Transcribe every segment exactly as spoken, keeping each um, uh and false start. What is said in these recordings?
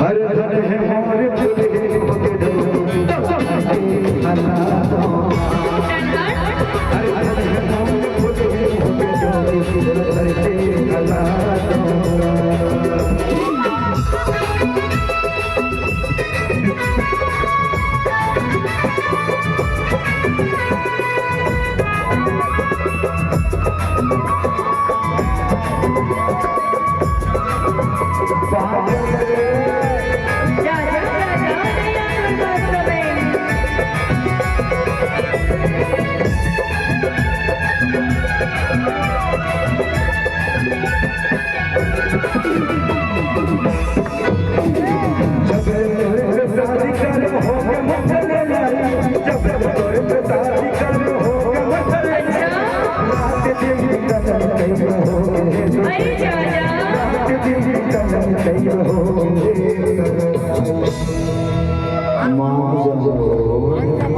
हर धन है मोर फुलही के डोरी, तो सबके अनादो। हर धन है मोर फुलही के डोरी, तो सबके अनादो।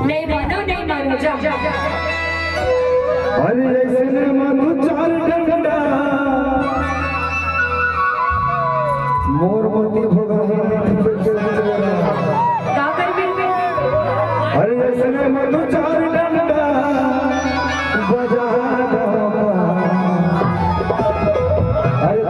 नहीं मानो, नहीं मानो, जा। अरे ऐसे में मानो चार डंडा। मोर मोती भोगा है। का करबे? अरे ऐसे में मानो चार डंडा। बजा दो। अरे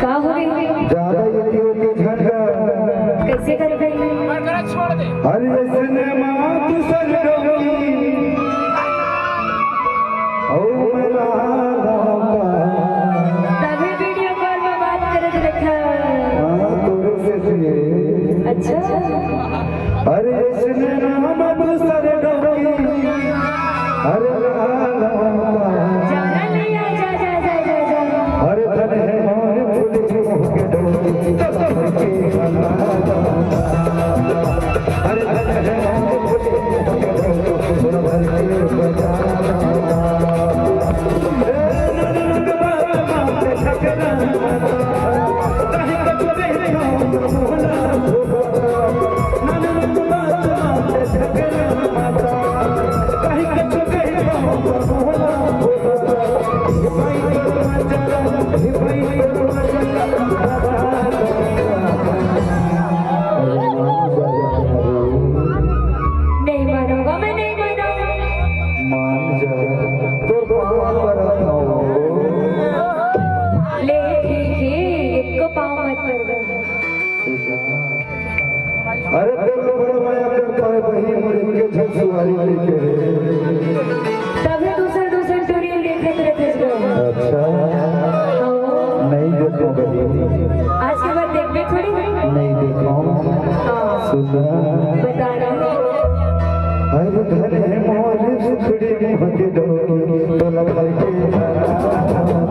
का हो गई? ज्यादा ये तीन झंडा। कैसे कर गई? अरे सिनेमा दूसर डोली। ओ मेरा राधा। तभी वीडियो कॉल में बात करे थे, देखा। हाँ, तोरे से चाहिए। अच्छा। अरे सिनेमा दूसर डोली। अरे राधा। जा, जा, जा, जा। अरे धन है मोर फुलही के डोरी, तो सबके अनादो। अरे धन है मोर फुलही के डोरी, तो सबके अनादो। नहीं मानूंगा, मैं नहीं मानूंगा। मान जा, तोर पाँव परत हूँ। ले, ठीक है, एको पाँव मत परबे। अरे, तोर बड़ मया करता है बहिनी, मोर इनके झन सुवारी लेके रे। तभी दूसर, दूसर टूरी देखत रहते हैं। अच्छा। हाँ। नहीं देखो बहिनी। आज के बाद देखबे थोड़ी। नहीं देखो। हाँ। सुन ना। बता रहा हूँ। अरे धन है मोर सुखड़ी मुँह के डोरी, तोला भर के